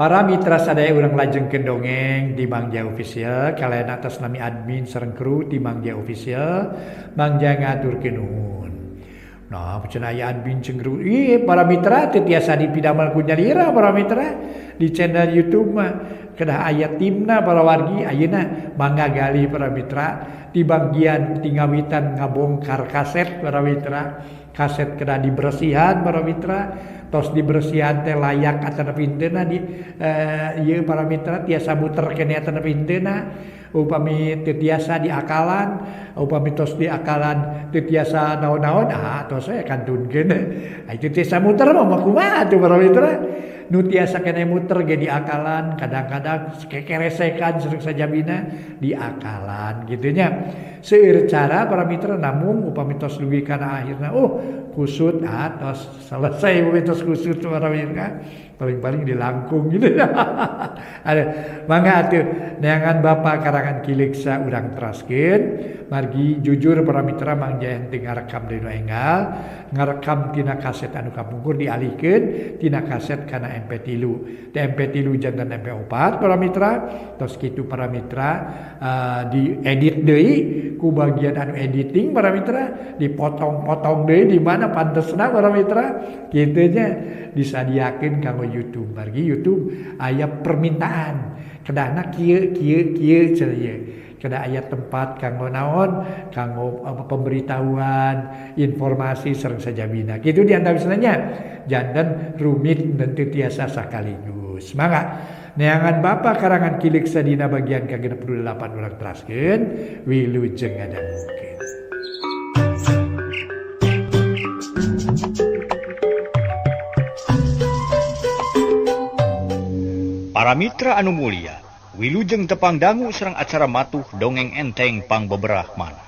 Para mitra sadaya urang lajengkeun dongeng di Mang Jaya Official kalayan atas nami admin sareng kru di Mang Jaya Official Mang Jaya ngaturkeun nuhun. Nah, cenah aya admin jeung kru. Ih, para mitra teu tiasa dipidamel ku nyalira para mitra di channel YouTube mah kedah aya timna para wargi ayeuna mangga gali para mitra di bagian ti ngawitan ngabongkar kaset para mitra. Kaset kedah dibersihan para mitra. Tos dibersihan teh layak atanapi henteu di ieu para mitra tiasa muter keneh atanapi henteu. Upami teu tiasa diakalan, upami tos diakalan teu tiasa naon-naon, ah tos we kantunkeun. Ah itu tiasa muter mah kumaha atuh para mitra. Nu tiasa keneh muter ge diakalan, kadang-kadang kekeresekan sareng sajabina diakalan kitu nya. Seueur cara para mitra, namung upami tos dugi kana akhirna oh kusut, ah tos selesai upami tos kusut para mitra, paling-paling dilangkung gitu. Ada mangga atuh neangan Bapak karangan Ki Leuksa urang teraskeun. Margi jujur para mitra Mang Jaya henteu ngarekam deui nu enggal, ngarekam tina kaset anu kapungkur dialihkeun tina kaset kana MP3. Teh MP3 janten MP4 para mitra, tos kitu para mitra diedit deui ku bagian anu editing para mitra, dipotong-potong deui di mana pantesna para mitra kitu nya disadiakeun kanggo YouTube. Margi YouTube aya permintaan kedahna kieu kieu kieu cenah ieu. Kedah aya tempat kanggo naon, kanggo pemberitahuan, informasi sareng sajabina. Kitu di antawisna nya. Janten rumit dan teu tiasa sakaligus. Mangga neangan Bapak karangan Ki Leuksa dina bagian ka-68 urang teraskeun wilujeng ngadangukeun. Para mitra anu mulia, wilujeng tepang dangu serang acara matuh dongeng enteng pang beberah mana.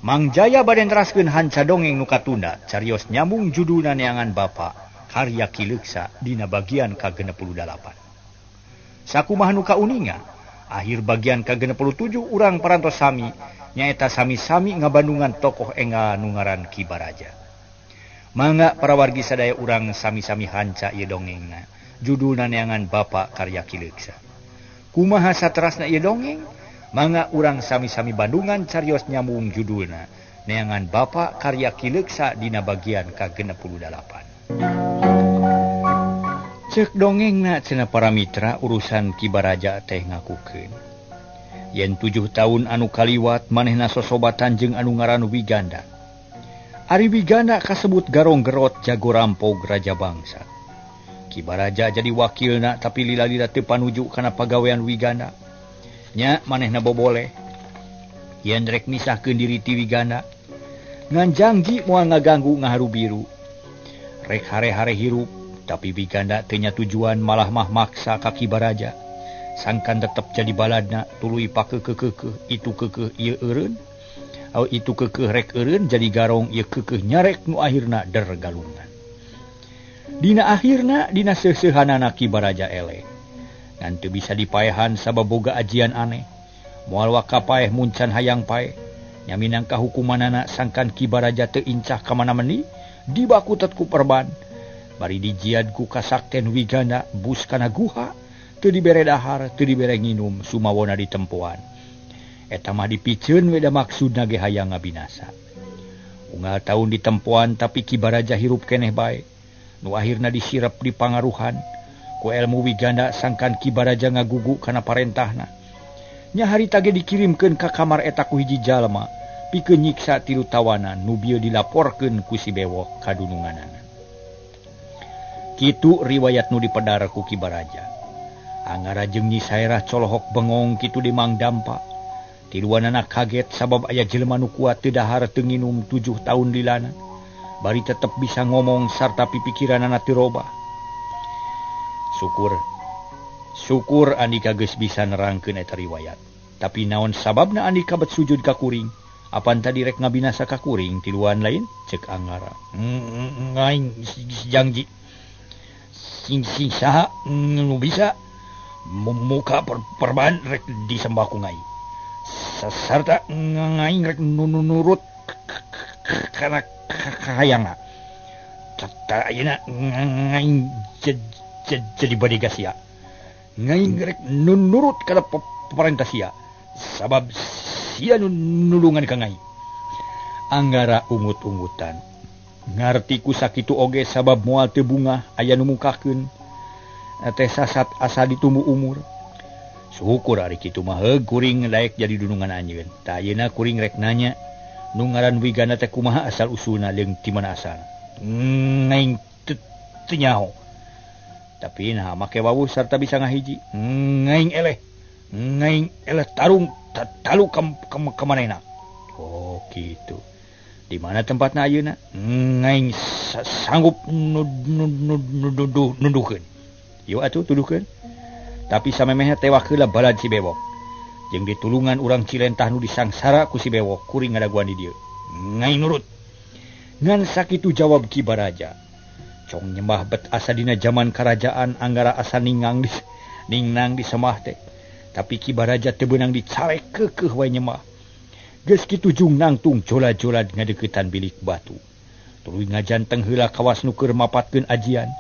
Mang Jaya bade neraskeun hanca dongeng nu katunda carios nyambung judulna neangan Bapa karya Ki Leuksa dina bagian ka-68. Sakumaha nu kauninga, akhir bagian ka-67 urang parantos sami nyaeta sami-sami ngabandungan tokoh enggal nu ngaran Ki Baraja. Mangga para wargi sadaya urang sami-sami hanca ieu dongengna. Judulna neangan Bapa karya Ki Leuksa. Kumaha saterasna ieu dongeng? Mangga urang sami-sami bandungan carios nyambung judulna neangan Bapa karya Ki Leuksa dina bagian ka-68. Cek dongengna cenah para mitra urusan Ki Baraja teh ngakukeun. Yen 7 tahun anu kaliwat manehna sosobatan jeung anu ngaran Wiganda. Ari Wiganda kasebut garong gerot jago rampog raja bangsa. Ki Baraja jadi wakilna tapi lila-lila teu panuju kana pagawean Wiganda. Nya manehna boboleh yen rek misahkeun diri ti Wiganda. Ngan jangji moal ngaganggu ngaharu biru. Rek hare-hare hirup tapi Wiganda teu nya tujuan malah mah maksa ka Ki Baraja. Sangkan tetep jadi baladna tuluy pakeukeuh itu keukeuh ieu eureun. Aw itu keukeuh rek eureun jadi garong ieu keukeuh nyarek nu akhirna der galungan. Dina akhirna dina seuseuhanana Ki Baraja eleh. Ngan teu bisa dipaehan sabab boga ajian aneh. Moal waka paeh muncan hayang paeh. Nya minangka hukumanana sangkan Ki Baraja teu incah ka mana-meni dibakutet ku perban. Bari dijiad ku kasakten Wiganda bus kana guha teu dibere dahar teu dibere nginum sumawona ditempoan. Eta mah dipiceun we da maksudna ge hayang ngabinasa. Unggal taun ditempoan tapi Ki Baraja hirup keneh bae. Nu akhirna disirep di pangaruhan ku ilmu Wiganda sangkan Ki Baraja ngagugu kana parentahna. Nya harita ge dikirimkeun ka kamar eta ku hiji jalma pikeun nyiksa tilu tawanan nu bieu dilaporkeun ku si Bewok kadununganana. Kitu riwayat nu dipedar ku Ki Baraja. Angara jeung Nyi Saerah colohok bengong kitu di Mang Dampa. Tiluanana kaget sabab aya jelema nu kuat teu dahar teu nginum 7 tahun lilana. Bari tetep bisa ngomong sarta pipikiranana teu robah. Syukur Andika geus bisa nerangkeun eta riwayat. Tapi naon sababna Andika bet sujud ka kuring? Apan tadi rek ngabinasa ka kuring tiluan lain? Cek Angara. Ngaing janji sing sing saha nu bisa muka perban rek disembah ku ngai. Sarta ngaing rek nurut kana kahayangna. Tata ayeuna ngaing jadi bade gasia. Ngaing rek nurut kana paparentah sia. Sabab sia nu nulungan ka ngaing. Anggara ungut-ungutan. Ngarti ku sakitu oge sabab moal teu bungah aya nu mungkahkeun. Teh sasat asa ditumbu umur. Syukur ari kitu mah heug kuring daek jadi dunungan anjeun. Tah ayeuna kuring rek nanya nu ngaran Wiganda teh kumaha asal usulna jeung ti mana asalna. Ngaing teu nyaho. Tapi nah make wawuh sarta bisa ngahiji. Ngaing eleh. Ngaing eleh tarung talu ka manehna. Oh kitu. Di mana tempatna ayeuna? Ngaing sanggup nuduhkeun. Yuk atuh tuduhkeun. Tapi samemehna tewak heula balad si Bewok. Jeung ditulungan urang Cilentah nu disangsara ku si Bewok kuring ngadaguan di dieu. Ngaing nurut. Ngan sakitu jawab Ki Baraja. Cong nyembah bet asa dina jaman karajaan anggara asa ningang ningnang disemah teh. Tapi Ki Baraja teu beunang dicarek keukeuh wae nyembah. Geus kitu jung nangtung jola-jola ngadeukeutan bilik batu. Tuluy ngajanteng heula kawas nu keur mapatkeun ajian.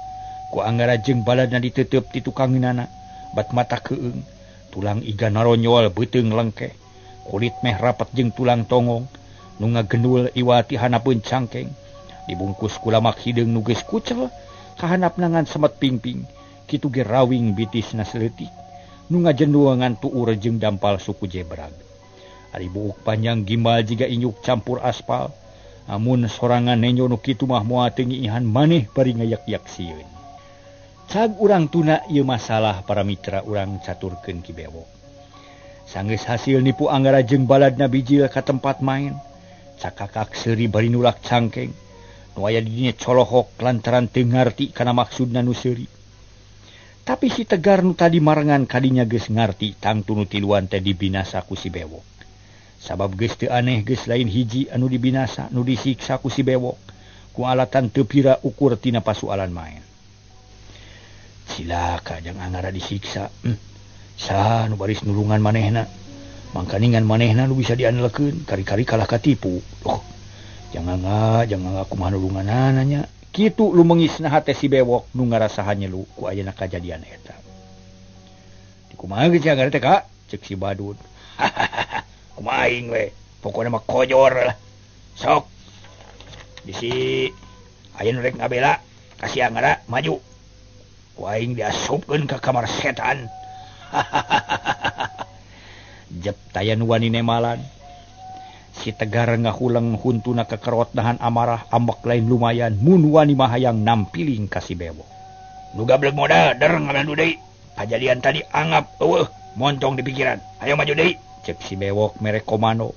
Ku anggara jeung baladna ditetep ti tukangeunana. Bat mata keung, tulang iga naronyol beuteung lengkeh, kulit meh rapat jeung tulang tongong, nu ngagendul iwati hanapeun cangkeng, dibungkus ku lamak hideung nu geus kucel, kahanapna ngan semet pingping, kitu ge rawing bitisna saeutik, nu ngajendul ngan tuur jeung dampal suku jebrag. Ari buuk panjang gimbal jiga inyuk campur aspal, amun sorangan nenjo nu kitu mah moal teu ngiihan maneh bari ngayak-yak sieun. Cag urang tuna ieu masalah para mitra urang caturkeun Ki Bewok. Sanggeus hasil nipu anggara jeung baladna bijil ka tempat main. Cakakak seuri bari nulak cangkeng. Nu aya di dinya colohok lantaran teu ngarti kana maksudna nu seuri. Tapi si Tegar nu tadi marengan kadinya geus ngarti tangtu nu tiluan teh dibinasa ku si Bewok. Sabab geus teu aneh geus lain hiji anu dibinasa nu disiksa ku si Bewok. Ku alatan teu pira ukur tina pasualan main. Cilaka jang anggara disiksa. Saha nu baris nulungan manehna. Mangkaningan manehna nu bisa diandalkeun, kari-kari kalah katipu. Duh. Jangan kumaha nulunganana nya. Kitu lumengisna hate si Bewok nu ngarasahan nyelu ku ayeuna kajadian eta. Dikumaha geus anggara teh Kak? Ceuk si Badut. Kumaha aing we? Pokona mah kojor lah. Sok. Bisi aya nu rek ngabela, kasih anggara maju. Ku aing diasupkeun ka kamar setan. Jep taya nu wani nemalan. Si Tegar ngahuleng huntuna kekerot nahan amarah ambek lain lumayan mun wani mah hayang nampiling ka si Bewok. Nu gablek modal der ngabantu deui. Kajadian tadi anggap eueuh montong di pikiran. Hayo maju deui. Cek si Bewok mere komando.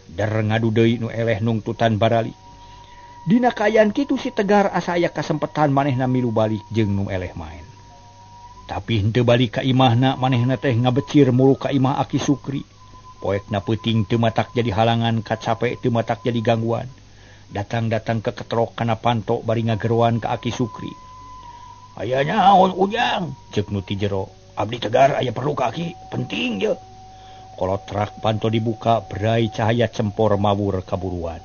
Der ngadu deui nu eleh nungtutan barali. Dina kaayaan kitu si Tegar asa aya kasempetan manehna milu balik jeung nu eleh main. Tapi henteu balik ka imahna manehna teh ngabecir muru ka imah Aki Sukri. Poekna peuting teu matak jadi halangan, kacape teu matak jadi gangguan. Datang-datang ke ketrok kana panto bari ngageroan ka Aki Sukri. Aya naon ujang? Ceuk nu ti jero. Abdi Tegar aya perlu ka Aki, penting je. Kolotrak panto dibuka, berai cahaya cempor mawur kaburuan.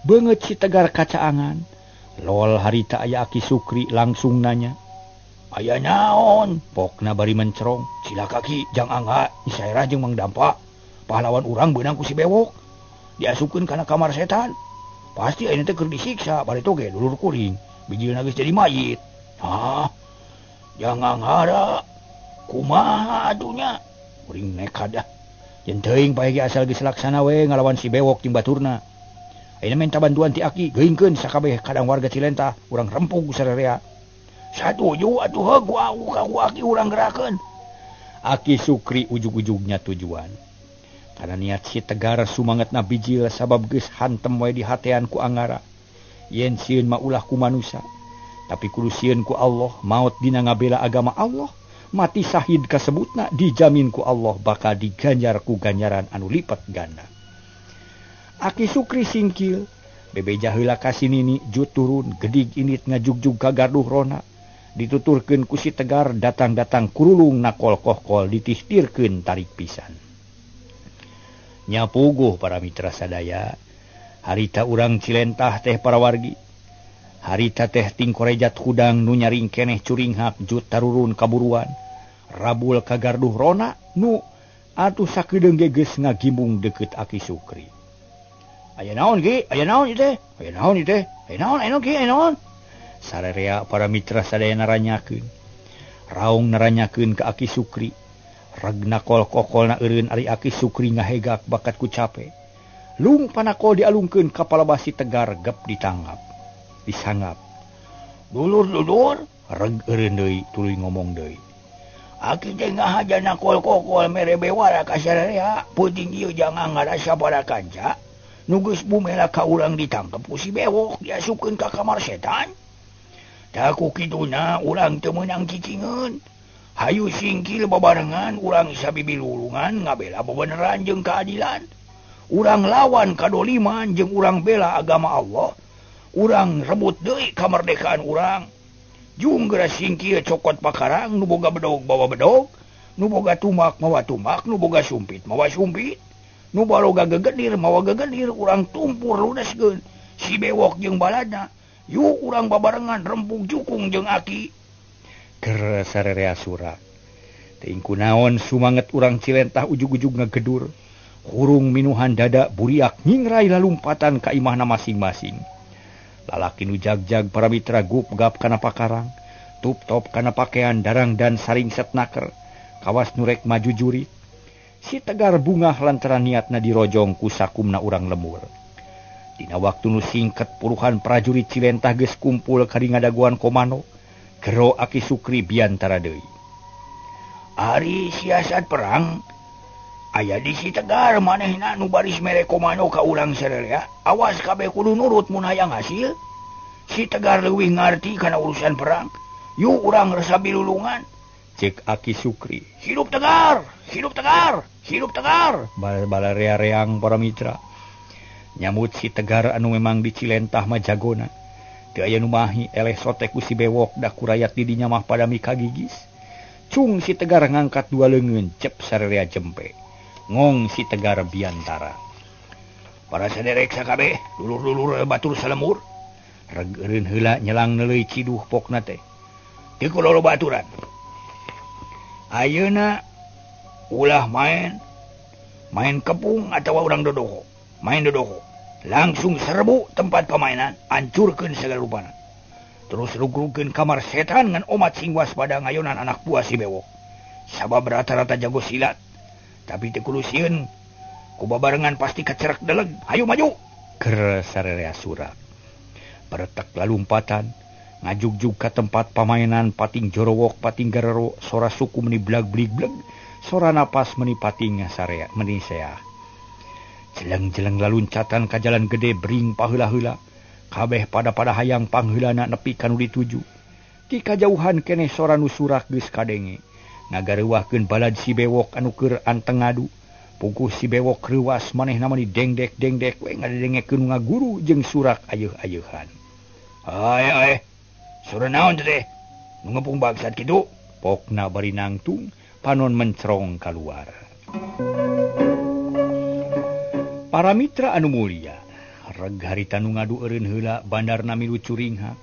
Beungeut si Tegar kacaangan. Lol harita aya Aki Sukri langsung nanya. Aya naon? Pokna bari mencerong. Cilaka Ki, jang angga, isaerah jeung Mang Dampa. Pahlawan urang beunang ku si Bewok. Diasupkeun kana kamar setan. Pasti ayeuna teh keur disiksa, bari toge dulur kuring. Bijilna geus jadi mayit. Hah? Jang anghara. Kumaha atunya? Kuring nekad ah. Jeung teuing pae ge asal geus laksana we ngalawan si Bewok jeung baturna. Ayeuna minta bantuan ti Aki, geuingkeun sakabeh kadang warga Cilentah, urang rempug sararea. Satuju atuh heug ku Aki urang gerakeun. Aki Sukri ujug-ujugnya tujuan. Karena niat si Tegar sumangetna bijil sabab geus hantem wae dihatean ku angara. Yen sieun mah ulah ku manusa, tapi kudu sieun ku Allah, maot dina ngabela agama Allah, mati sahid kasebutna dijamin ku Allah bakal diganjar ku ganjaran anu lipat ganda. Aki Sukri singkil, bebeja heula ka si Nini, jut turun, gedig init ngajugjug ka garduh rona. Dituturkeun ku si Tegar datang-datang kurulung nakol kohkol ditihtirkeun tarik pisan. Nya puguh para mitra sadaya, harita urang Cilentah teh para wargi. Harita teh tingkorejat hudang nu nyaring keneh curinghak jut tarurun kaburuan. Rabul kagarduh rona nu atuh sakedeung ge geus ngagimbung deukeut Aki Sukri. Aya naon Ki? Aya naon ieu teh? Aya naon ieu teh? Aya naon? Aya naon Ki? Aya naon? Sarerea para mitra sadaya naranyakeun. Raung naranyakeun ka Aki Sukri. Ragna kol kokolna eureun ari Aki Sukri ngahegak bakat ku cape. Lung panakol dialungkeun ka palabah si Tegar gep ditanggap. Disanggap. Dulur-dulur reg eureun deui tuluy ngomong deui. Aki teh ngahaja nakol kokol mere bewara ka sararea, peuting ieu jangan ngarasa para kanca. Nu geus bumela ka urang ditangkep ku si Bewok diasupkeun ka kamar setan. Tah ku kituna urang teu meunang cicingeun. Hayu singkil babarengan urang sabibilulungan ngabela bebeneran jeung keadilan. Urang lawan kadoliman jeung urang bela agama Allah. Urang rebut deui kamerdekaan urang. Jung geura singkil cokot pakarang nu boga bedog bawa bedog, nu boga tumak mawa tumak, nu boga sumpit mawa sumpit, nu baroga gegedir mawa gegedir, urang tumpur ludeskeun si Bewok jeung baladna. Yuk urang babarengan rempug jukung jeung Aki. Ger sarerea surak. Teuing kunaon sumanget urang Cilentah ujug-ujug ngagedur. Hurung minuhan dada buriak nyingrai lalumpatan ka imahna masing-masing. Lalaki nu jagjag para mitra gup-gap kana pakarang, tup-top kana pakean darang dan saring setnaker, kawas nurek maju jurit. Si Tegar bungah lantaran niatna dirojong ku sakumna urang lemur. Dina waktu nu singket puluhan prajurit Cilentah geus kumpul ka ngadaguan komando. Gero Aki Sukri biantara deui. Ari siasat perang aya di si Tegar manehna nu baris mere komando ka urang sararea. Awas kabeh kudu nurut mun hayang hasil. Si Tegar leuwih ngarti kana urusan perang. Yuk urang resa bilulungan. Cek Aki Sukri. Hidup Tegar, hidup Tegar, hidup Tegar. Bala rea-reang para mitra. Nyamut si Tegar anu memang di Cilentah mah jagona. Teu aya nu mahi eleh sotek ku si Bewok da kurayat di dinya mah pada mikagigis. Cung si Tegar ngangkat dua leungeun cep sarerea jempe. Ngong si Tegar biantara. Para saderek sakabeh dulur-dulur batur salemur. Reg eureun heula nyelang neuleuy ciduh pokna teh. Teu kudu baturan. Ayeuna ulah main main kepung atawa urang dodoho. Main dodoho. Langsung serbu tempat permainan, hancurkeun segala rupana. Terus rugrugeun kamar setan ngan omat sing waspada ngayonan anak buah si Bewok. Sabab rata-rata jago silat. Tapi teu kudu sieun, ku babarengan pasti kacerek deleg. Hayu maju. Ger sarerea surak. Peretek lalumpatan, ngajugjug ka tempat pamainan pating jorowok pating garero, sora suku meni blag-blig-bleg, sora napas meni pating sarea meni seah. Jeleng-jeleng laluncatan ka jalan gede bring paheula-heula. Kabeh pada-pada hayang pangheulana nepi ka nu dituju. Ti kajauhan keneh sora nu surak geus kadenge. Ngagareuwahkeun balad si Bewok anu keur anteng ngadu. Puguh si Bewok reuwas manehna mani dengdek-dengdek we ngadengekeun nu ngaguru jeung surak ayeuh-ayeuhan. Ae ae, sora naon teh? Nu ngepung bangsat kitu? Pokna bari nangtung, panon mencerong kaluar. Para mitra anu mulia, reg harita nu ngadu eureun heula bandarna milu curinghak.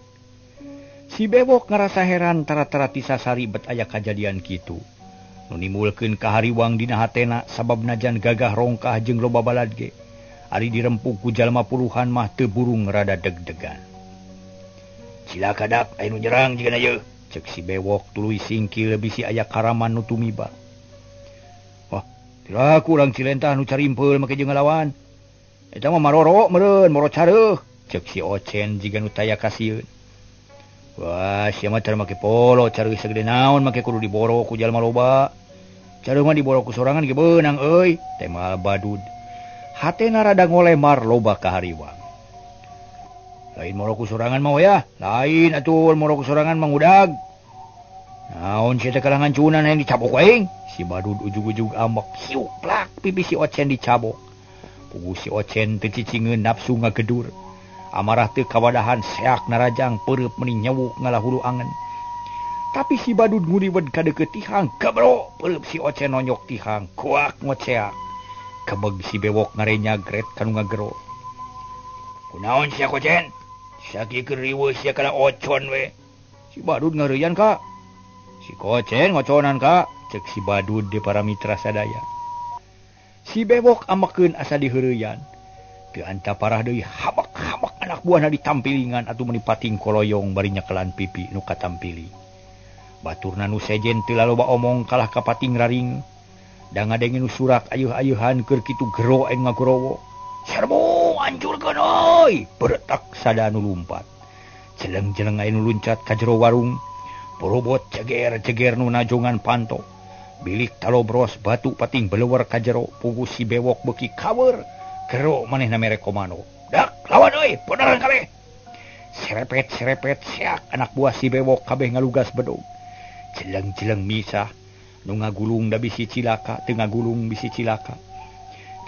Si Bewok ngarasa heran tara-tara ti sasari bet aya kajadian kitu. Nu nimbulkeun kahariwang dina hatena sabab najan gagah rongkah jeung loba balad ge. Ari dirempuk ku jalma puluhan mah teu burung rada deg-degan. Cilaka dak aya nu nyerang jigana ieu, cek si Bewok tuluy singkil bisi aya karaman nu tumiba. Wah, tiraku urang Cilentah nu carimpel make jeung ngalawan. Eta mah maroro meureun moro careuh, cek si Ocen jiga nu taya kasieun. Wah, sia mah tara make polo careuh sagede naon make kudu diboro ku jalma loba. Careuh mah diboro ku sorangan ge beunang euy, temal badud. Hatena rada ngolemar loba kahariwang. Lain moro ku sorangan mah ya, lain atuh moro ku sorangan mah ngudag. Naon sia teh kalangan cunan hayang dicabok aing? Si badud ujug-ujug ambek, siuk plak pipi si Ocen dicabok. Puguh si Ocen teu cicingeun nafsu ngagedur. Amarah teu kawadahan seak narajang peureub meni nyewuk ngalahulu angen. Tapi si badud nguriwed ka deukeut tihang, gebro peureub si Ocen nonyok tihang, kuak ngoceak. Kebeg si Bewok ngarenya gret kanu ngagero. Kunaon sia Ocen? Sakieu keur riweuh sia kana ocon we. Si badud ngareuyan ka. Si Kocen ngoconan ka cek si Badud di para mitra sadaya. Si Bewok amekeun asa diheureuyan. Teu anta parah deui habak-habak anak buahna ditampilingan atuh meuni pating koloyong bari nyekelan pipi nu katampili. Baturna nu sejen teu laloba omong kalah ka pating raring. Da ngadenge nu surak ayeuh-ayeuhan keur kitu gero aing ngagorowo. Serbu hancurkeun euy, beretak sada nu lumpat. Jeleng-jeleng aya nu luncat ka jero warung. Borobot ceger-ceger nu najongan panto. Bilik talobros batu pating beleuwer ka jero, pugu si Bewok beuki kawer. Gero manehna mere komando. Dak lawan euy, beneran kabeh. Serepet-serepet seak anak buah si Bewok kabeh ngalugas bedog. Jeleng-jeleng misah nu ngagulung da bisi cilaka, teu ngagulung bisi cilaka.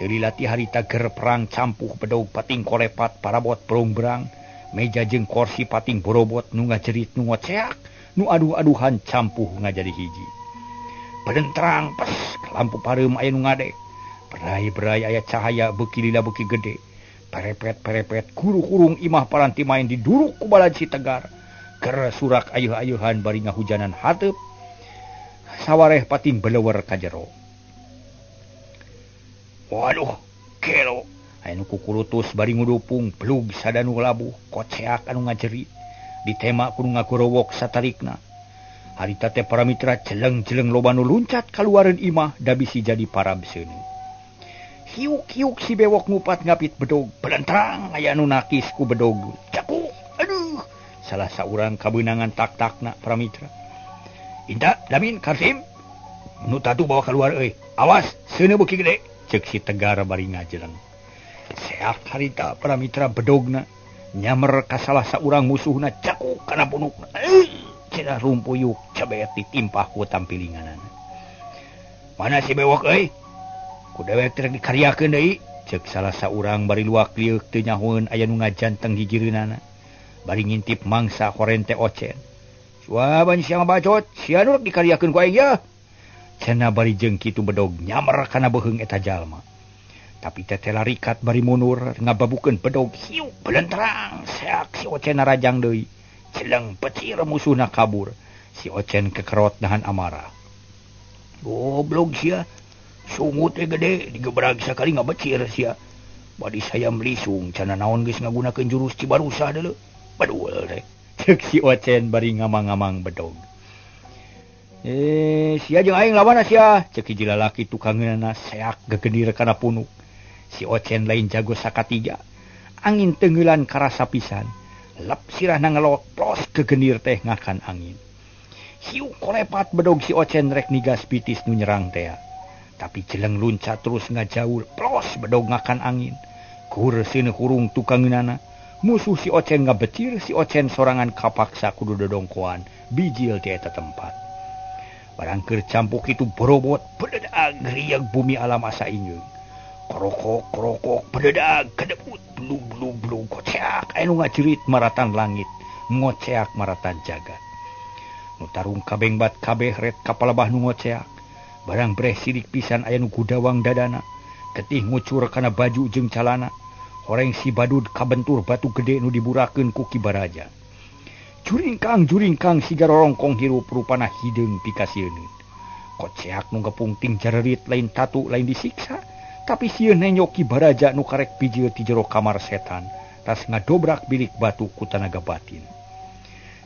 Teu lila ti harita ger perang campuh bedog pating kolepat parabot berong-berang, meja jeung korsi pating borobot nu ngajerit nu ngoceak, nu aduh-aduhan campuh ngajadi hiji. Bedentrang pes lampu pareum aya nu ngadek. Berai-berai aya cahaya beuki lila beuki gede. Perepet-perepet guru-kurung imah paranti main diduruk ku balad si Tegar. Ger surak ayeuh-ayeuhan bari ngahujanan hateup. Sawareh pating beleuwer ka jero. Waduh, gelo. Aya nu kukulutus bari ngudupung blug sadanu labuh, koceak anu ngajerit. Ditema ku nu ngagorowok satarikna. Harita teh para mitra jeleng-jeleng loba nu luncat kaluareun imah da bisi jadi parab seuneu. Hiuk-hiuk si Bewok ngupat ngapit bedog, belentrang aya nu nakis ku bedog. Cakuk, aduh. Salah saurang kabeunangan tak-takna para mitra. Inta, Damin, Karsim, nu tatu bawa keluar euy. Awas, seuneu beuki gede, ceuk si Tegar bari ngajeleng. Seak harita para mitra bedogna nyamer ka salah saurang musuhna cakuk kana punukna. Cenah rumpuyuk cebet ditimpah ku tampilinganana. Mana si Bewok euy? Ku dewek teh dikaryakeun deui, ceuk salah saurang bari luak lieuk teu nyahoeun aya nu ngajanteng gigireunana. Bari ngintip mangsa horente ocen. Suaban sia bacot, sia nu dikaryakeun ku aing ya. Cenah bari jeung kitu bedog nyamer kana beuheung eta jalma. Tapi teteh larikat bari mundur ngababukeun bedog hiuk belentrang seak si Ocen narajang deui. Jeleng pecir musuhna kabur. Si Ocen kekerot nahan amarah. Goblok sia. Sungut teh gede digebrag sakali ngabecir sia. Badi saya melisung cenah naon geus ngagunakeun jurus Cibarusah deuleu. Badul teh. Ceuk si Ocen bari ngamang-ngamang bedog. Sia jeung aing lawan sia. Ceuk hiji lalaki tukangeunana seak gegedir kana punuk. Si Ocen lain jago sakatiga. Angin tengeulan karasa pisan. Lep sirahna ngelot plos gegendir teh ngakan angin. Hiu kolepat bedog si Ocen rek nigas bitis nu nyerang tea. Tapi jeleng luncat terus ngajaul plos bedog ngakan angin. Kur seuneu hurung tukangeunana. Musuh si Ocen ngabecir, si Ocen sorangan kapaksa kudu dodongkoan bijil ti eta tempat. Barang keur campuk itu borobot bededag riak bumi alam asa inyeung. Krokok-krokok bededag kedebut blug-blug-blug koceak anu ngajerit maratan langit, ngoceak maratan jagat. Nu tarung kabengbat kabeh ret kapalabah nu ngoceak. Barang breh sirik pisan aya nu gudawang dadana, getih ngucur kana baju jeung calana. Horeng si Badud kabentur batu gede nu diburakeun ku Ki Baraja. Juringkang-juringkang siga rorongkong hirup rupana hideung pikasieun. Koceak nu gepungting jarerit lain tatu lain disiksa, tapi sieun nenyok Ki Baraja nu karek bijil ti jero kamar setan, tas ngadobrak bilik batu ku tanaga batin.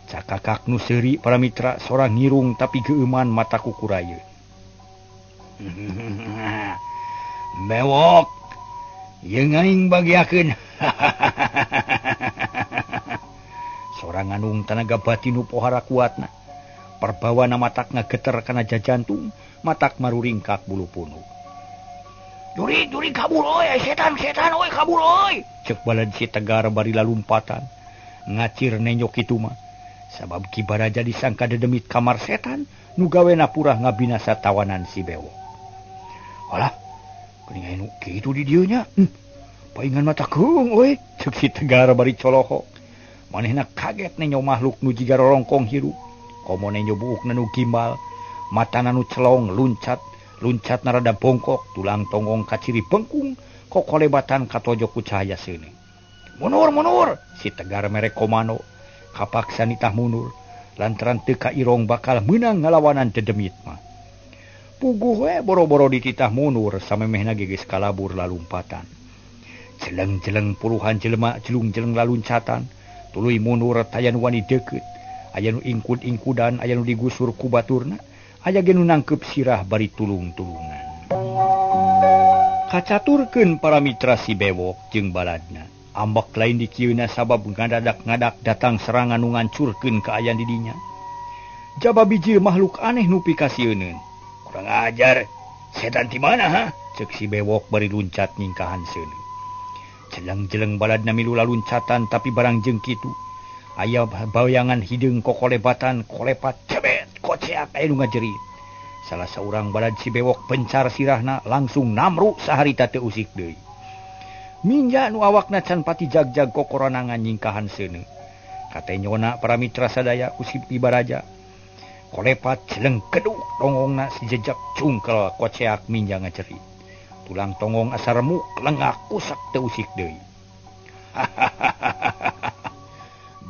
Cakakak nu seuri para mitra sorang ngirung tapi geueuman mata kukurayeun. Bewok jeung aing bagiakeun. Sorang nganung tanaga batin nu pohara kuatna. Perbawana matak ngageter kana jajantung, matak maruringkak bulu punuk. Juri-juri kabur euy, setan-setan euy kabur euy. Ceuk balad si Tegar bari lalumpatan. Ngacir nenyok kitu mah. Sabab Ki Baraja disangka dedemit kamar setan nu gawena purah ngabinasa tawanan si Bewok. Alah, geuning aya nu kitu di dieu nya. Paingan mata keung euy, ceuk si Tegar bari colohok. Manehna kaget nenyo makhluk nu jiga rorongkong hirup. Komo nenyo buukna nu gimbal, matana nu celong luncat, luncat narada bongkok, tulang tonggong kaciri bengkung, kokolebatan katojok ku cahaya seuneu. Munur, munur, si Tegar mere komando. Kapaksa nitah mundur. Lantaran teu kairong bakal meunang ngalawanan dedemit mah. Puguh we boro-boro dititah mundur samemehna ge geus kalabur lalumpatan. Jeleng-jeleng puluhan jelema jelung-jeleng laluncatan, tuluy mundur taya nu wani deukeut. Aya nu ingkud-ingkudan, aya nu digusur ku baturna, aya ge nu nangkeup sirah bari tulung-tulungan. Kacaturkeun para mitra si Bewok jeung baladna. Ambek lain dikieuna sabab ngadadak-ngadak datang serangan nu ngancurkeun kaayaan di dinya. Jaba bijil makhluk aneh nu pikasieuneun. Kurang ajar, setan di mana ha? Cek si Bewok bari luncat nyingkahan seuneu. Jeleng-jeleng baladna milu laluncatan tapi barang jeung kitu. Aya bayangan hideung kokolebatan, kolepat, cebet, koceak aya nu ngajerit. Salah saurang balad si Bewok pencar sirahna langsung namru saharita teu usik deui. Minja nu awakna can pati jag-jag kokoranangan nyingkahan seuneu. Katenyona para mitra sadaya ku si Baraja. Kolepat jeleng keduk tongongna si jejak cungkel koceak minja ngajerit. Tulang tongong asa remuk lengak kusak teu usik deui.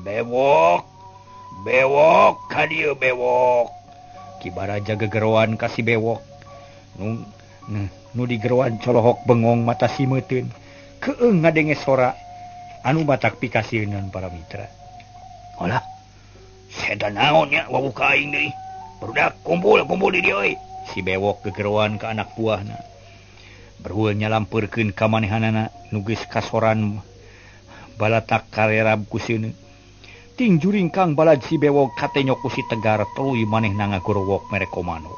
Bewok, Bewok, ka dieu Bewok. Ki Baraja gegeroan ka si Bewok. Nu digeroan colohok bengong mata simeuteun. Keung ngadenge sora anu batak pikasieuneun para mitra. Olah, setan naon nya wawuh ka aing deui. Barudak kumpul-kumpul di dieu euy. Si Bewok gegeroan ka anak buahna. Berhul nyalampeurkeun ka manehanana nu geus kasoran balatak karerab ku seuneu. Ting juringkang balad si Bewok katenyo ku si Tegar tuluy manehna ngagorowok mere komando.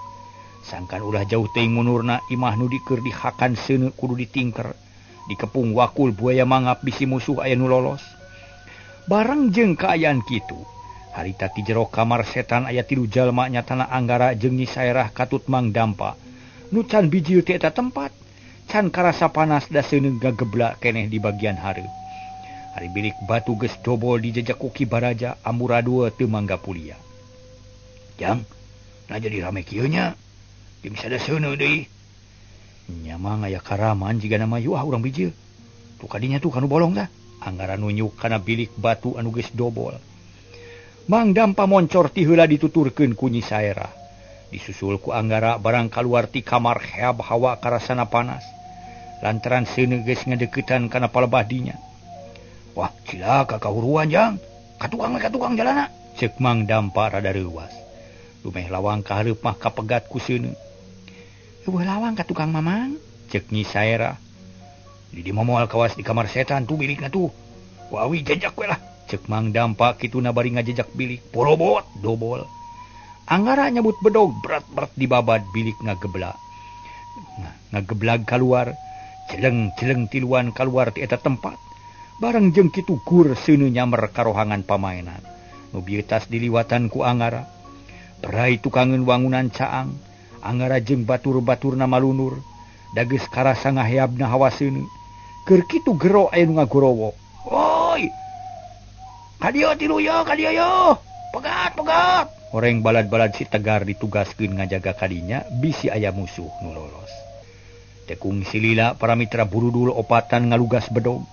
Sangkan ulah jauh teuing munurna imah nu dikeur dihakan seuneu kudu ditingker. Dikepung wakul buaya mangap bisi musuh aya nu lolos. Bareng jeung kaayaan kitu, harita ti jero kamar setan aya tilu jalma nyatana Anggara jeung Nyi Saerah katut Mang Dampa. Nu can bijil ti eta tempat, can karasa panas da seuneu gageblak keneh di bagian hareup. Ari bilik batu geus dobol dijejak ku Ki Baraja amburadul teu mangga pulia. Jang, nah jadi rame kieu nya. Jeung sada seuneu deui. Nya mah aya karaman jigana mah yuah urang bijil. Tuh kadinya tuh kanu bolong tah. Anggara nunjuk kana bilik batu anu geus dobol. Mang Dampa moncor ti heula dituturkeun ku Nyi Saerah. Disusul ku Anggara barang kaluar ti kamar heab hawa karasana panas. Lantaran seuneu geus ngadeuketan kana palebah dinya. Wah, cilaka kahuruan jang. Katukang jalana. Ceuk Mang Dampa rada reuwas. Dumeh lawang ka hareup mah kapegat ku seuneu. Eueuh lawang ka tukang mamang, ceuk Nyi Saerah. Di di moal kawas di kamar setan tuh bilikna tuh. Wawi jejak we lah. Ceuk Mang Dampa kituna bari ngajejak bilik. Porobot dobol. Anggara nyabut bedog berat-berat dibabad bilik ngageblak. Ngageblag kaluar, jeleng-jeleng tiluan kaluar ti eta tempat. Bareng jeung kitu gur seuneu nyamer karohangan pamainan. Nu bieu tas diliwatan ku Anggara. Berai tukangeun wangunan caang. Anggara jeung batur-baturna malunur. Da geus karasa ngaheabna hawa seuneu. Keur kitu gero aya nu ngagorowok. Oi! Ka dieu tilu ye, ka dieu ye. Pegat, pegat. Horeng balad-balad si Tegar ditugaskeun ngajaga kadinya bisi aya musuh nu lolos. Tekung silila para mitra burudul opatan ngalugas bedog.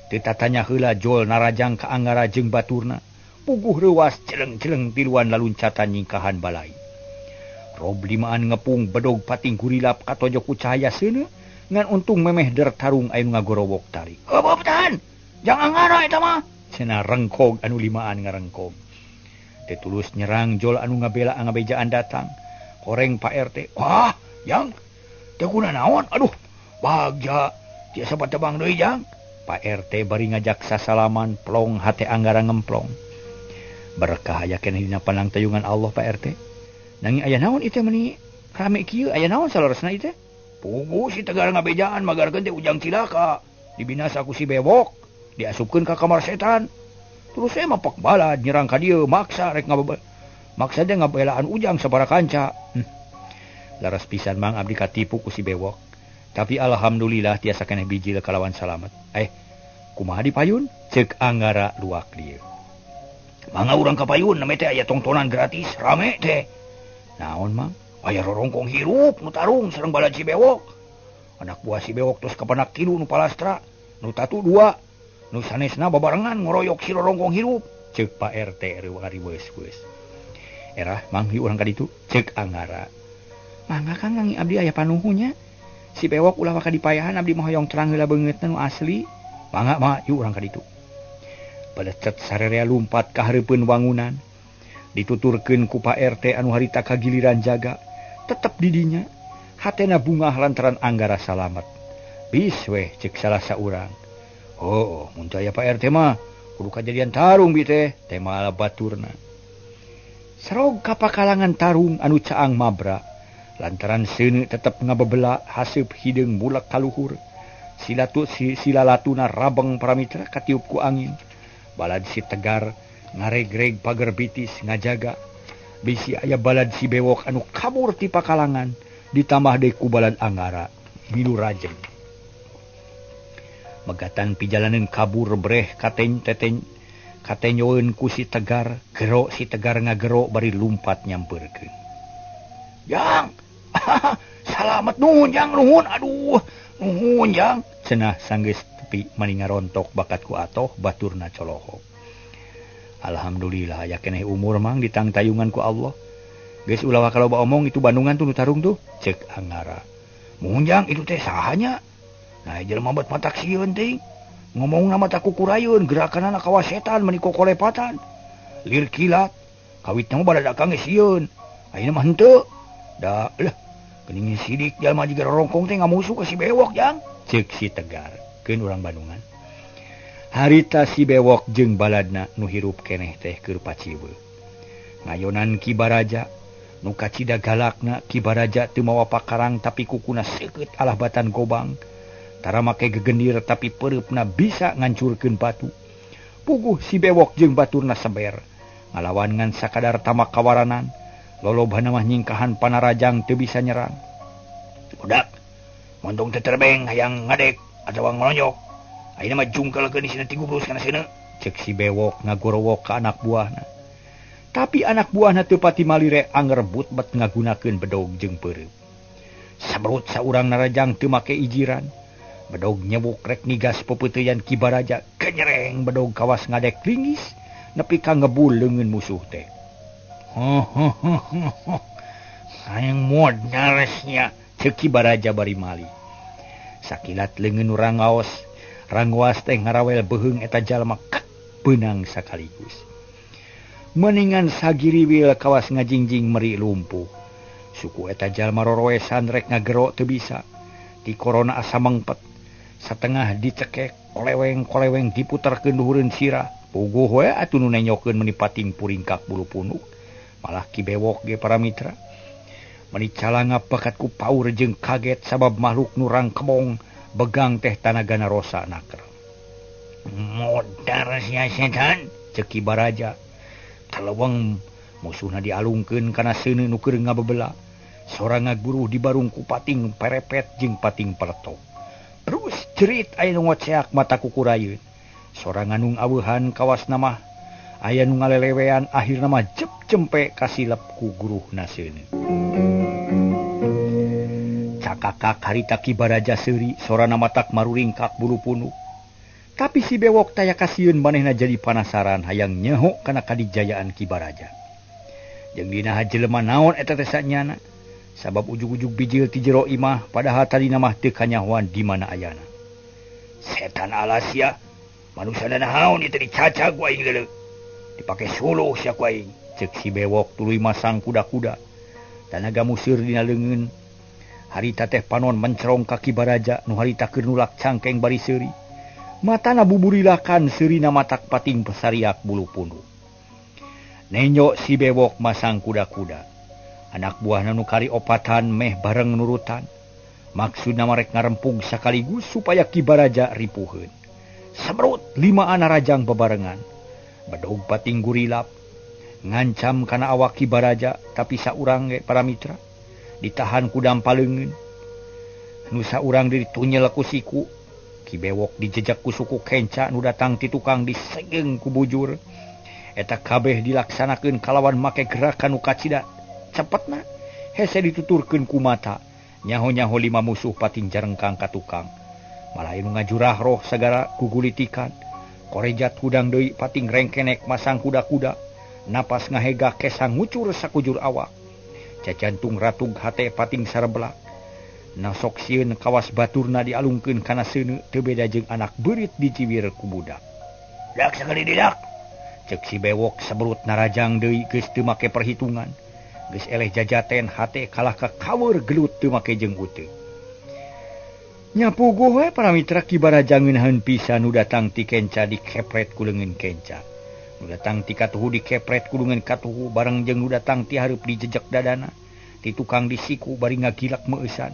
Teu tatanya heula jol narajang ka Anggara jeung baturna. Puguh reuwas jeleng-jeleng tiluan laluncatan nyingkahan balai. Rob limaan ngepung bedog pating gurilap katojok ku cahaya seuneu ngan untung memeh der tarung aya nu ngagorowok tarik. Heuh tahan. Jangan Anggara eta mah. Cenah rengkog anu limaan ngarengkog. Teu tulus nyerang jol anu ngabela ngabejaan datang. Horeng Pak RT. Wah, jang. Teu guna naon? Aduh, bagja. Tiasa patebang deui jang. Pak RT bari ngajak sasalaman plong hate Anggara ngemplong. Berkah aya keneh dina panangtayungan Allah Pak RT. Nanging aya naon ieu teh meuni rame kieu, aya naon saleresna ieu teh? Puguh si Tegar ngabejaan magarkeun teh Ujang cilaka. Dibinasa ku si Bewok, diasupkeun ka kamar setan. Terus saya mapak balad nyerang ka dieu maksa rek maksa dia ngabelaan Ujang sabara kanca. Laras pisan Mang abdi katipu ku si Bewok. Tapi alhamdulillah tiasa keneh bijil kalawan salamet. Kumaha di payun? Ceuk Anggara luak dieu. Mangga urang ka payun name teh aya tongtonan gratis, rame teh. Naon Mang? Aya rorongkong hirup nu tarung sareng balad si Bewok. Anak buah si Bewok tos kapanak tilu nu palastra, nu tatu dua. Nu sanesna babarengan ngoroyok si rorongkong hirup. Ceuk Pak RT riweus-weus. Erah mang ieu urang ka ditu ceuk Anggara. Mangga Kang ngangi abdi aya panuhunya. Si bewok ulah waka dipayahan abdi mah hoyong terang heula beungeutna nu asli. Mangga mah yuk urang ka ditu. Palecet sarerea lumpat ka hareupeun wangunan. Dituturkeun ku Pak RT anu harita kagiliran jaga, tetep di dinya. Hatena bungah lantaran Anggara salamet. Bis weh ceuk salah saurang. Oh, mun teu aya Pak RT mah kudu kajadian tarung bi teh, tema baturna. Sarog ka pakalangan tarung anu caang mabra. Lantaran seuneu tetep ngabebela haseup hideung mulek kaluhur. Silatu silalatuna rabeng paramitra katiup ku angin. Balad si Tegar ngaregreg pager bitis ngajaga. Bisi aya balad si bewok anu kabur ti pakalangan ditambah deui ku balad Anggara milu rajeng. Megatan pijalaneun kabur breh katen teten katenyoeun ku si Tegar, gero si Tegar ngagero bari lumpat nyampeurkeun. Jang, salamet nuhun jang, nuhun, aduh, nuhun jang. Cenah sanggeus tepi mani ngarontok bakat ku atoh baturna colohok. Alhamdulillah aya keneh umur mang ditangtayungan ku Allah. Geus ulah kalau ba omong itu Bandungan tuh nu tarung tuh, ceuk Anggara. Muhun jang itu teh sahanya? Nah jelema bet matak sieun teh. Ngomongna mah kukurayeun, gerakanana kawas setan meni kokolepatan. Lir kilat, kawitna mah badak geus sieun. Ayeuna mah henteu. Da lah geuning sidik jalma jiga rorongkong teh ngamusuh ka si bewok jang, ceuk si Tegar. Keun urang Bandungan. Harita si bewok jeung baladna nu hirup keneh teh keur paciweuh. Ngayonan Ki Baraja nu kacida galakna. Ki Baraja teu mawa pakarang tapi kukuna seukeut alah batan gobang. Tara make gegendir tapi pereupna bisa ngancurkeun batu. Puguh si bewok jeung baturna seber ngalawan ngan sakadar tamak kawaranan. Lolobana mah nyingkahan panarajang teu bisa nyerang. Budak, montong teu terbeng hayang ngadek atawa ngelonyok. Ayeuna mah jungkelkeun isina tigubrus kana seuneu. Ceuk si bewok ngagorowok ka anak buahna. Tapi anak buahna teu pati malire angrebut bet ngagunakeun bedog jeung peureup. Sabrut saurang narajang teu make ijiran. Bedog nyebuk rek nigas pepeuteyan Ki Baraja, kenyereng bedog kawas ngadek lingis nepi ka ngebul leungeun musuh teh. Hayang modalnya ceuk Ki Baraja bari mali. Sakilat leungeun nu rangaos, rangwas teh ngarawel beuheung eta jalma kek beunang sakaligus. Meningan sagiriwil kawas ngajingjing meri lumpuh. Suku eta jalma roroesan rek ngagero teu bisa. Ti korona asa mengpet. Satengah dicekek, koleweng-koleweng diputerkeun luhureun sirah. Puguh we atuh nu nenyokeun meni pating puringkak bulu punuk. Malah Ki Bewok ge para mitra. Meni calangap bakat ku paur jeung kaget sabab makhluk nu rangkemong begang teh tanagana rosa naker. Modar sia setan, ceuk Ki Baraja. Taleweng musuhna dialungkeun kana seuneu nu keur ngabebela. Sorang ngaguruh dibarung ku pating perepet jeung pating peletok. Terus jerit aya nu ngoceak mata kukurayeun. Sorangan nu ngaweuhan kawasna mah aya nu ngalelewean akhirna mah jep cempe kasilep ku guruhna seuneu. Cakakak harita Ki Baraja seuri sorana matak maruringkak bulu punuk. Tapi si bewok taya kasieun manehna jadi panasaran hayang nyeho kana kadijayaan Ki Baraja. Jeung dina jelema naon eta teh sanyana? Sabab ujug-ujug bijil ti jero imah padahal tadina mah teu kanyahoan di mana ayana. Setan alasia, manusia naon ieu teh dicacag ku aing leuleuk. Dipake suluh sia ku aing. Ceuk si bewok tuluy masang kuda-kuda. Tanaga museur dina leungeun. Harita teh panon mencerong ka Ki Baraja nu harita keur nulak cangkeng bari seuri. Matana buburilakan seurina matak pating pesariak bulu punuk. Nenyo si bewok masang kuda-kuda. Anak buahna nu kari opatan meh bareng nurutan. Maksudna marek ngarempug sakaligus supaya Ki Baraja ripuheun. Semrut lima anarajang bebarengan. Bedog pating gurilap ngancam kana awak Ki Baraja, tapi saurang ge para mitra ditahan ku dampaleungeun. Nu saurang ditunyel ku siku. Ki Bewok dijejak ku suku kenca nu datang ti tukang disegeng ku bujur. Eta kabeh dilaksanakeun kalawan make gerakan nu kacida cepetna. Hese dituturkeun ku mata. Nyaho-nyaho lima musuh pating jarengkang ka tukang. Malah anu ngajurah roh sagara gugulitikan. Korejat hudang deui pating rengkenek masang kuda-kuda. Napas ngahega kesang ngucur sakujur awak. Cajantung ratug hate pating sareblak. Nasok sieun kawas baturna dialungkeun kana seuneu teu beda jeung anak beurit diciwir ku budak. Dak sakali didak. Cek si bewok seberut narajang deui geus teu make perhitungan. Geus eleh jajaten hate kalah ka kaweur gelut teu make jeung uteuk. Nya puguh we para mitra Ki Baraja ngeunaheun pisan nu datang ti kenca dikepret ku leungeun kenca. Nu datang ti katuhu dikepret ku leungeun katuhu bareng jeung nu datang ti hareup dijejek dadana. Ti tukang disiku bari ngagilak meueusan.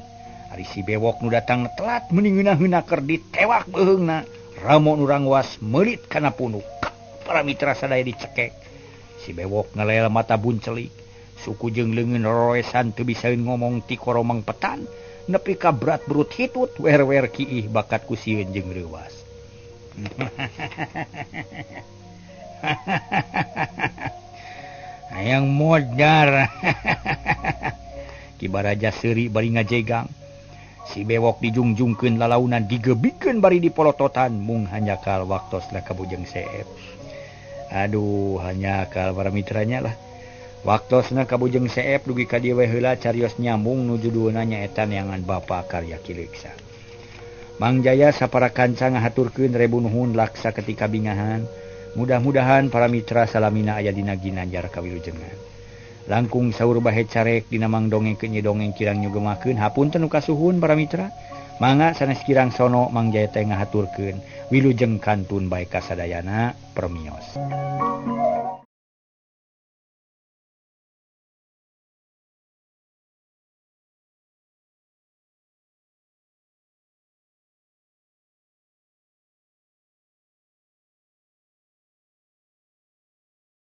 Ari si bewok nu datang telat meuni ngeunaheunna keur ditewak beuheungna. Ramo nu rangwas meulit kana punuk. Para mitra sadaya dicekek. Si bewok ngelel mata buncelik. Suku jeung leungeun roroesan teu bisaeun ngomong ti koromang petan. Nepi ka berat berut hitut wer-wer kiih bakat ku sieun jeung reuwas. Hayang modar. Ki Baraja seuri bari ngajegang. Si bewok dijungjungkeun lalaunan digebikeun bari dipolototan mung hanjakal waktosna ka Bujeng Seep. Aduh, hanjakal para mitranya lah. Waktosna ka Bujeng Seep dugi ka dieu we heula carios nyambung nu judulna nyaeta Neangan Bapa karya Ki Leuksa. Mang Jaya sapara kanca ngahaturkeun rebu nuhun laksa ketika bingahan. Mudah-mudahan para mitra salamina aya dina ginanjar kawilujengan. Langkung saur bahe carek dina mang dongeng keunye dongeng kirang nyugemakeun hapunten nu kasuhun para mitra. Mangga sanes kirang sono Mang Jaya teh ngahaturkeun wilujeng kantun bae kasadayana permios.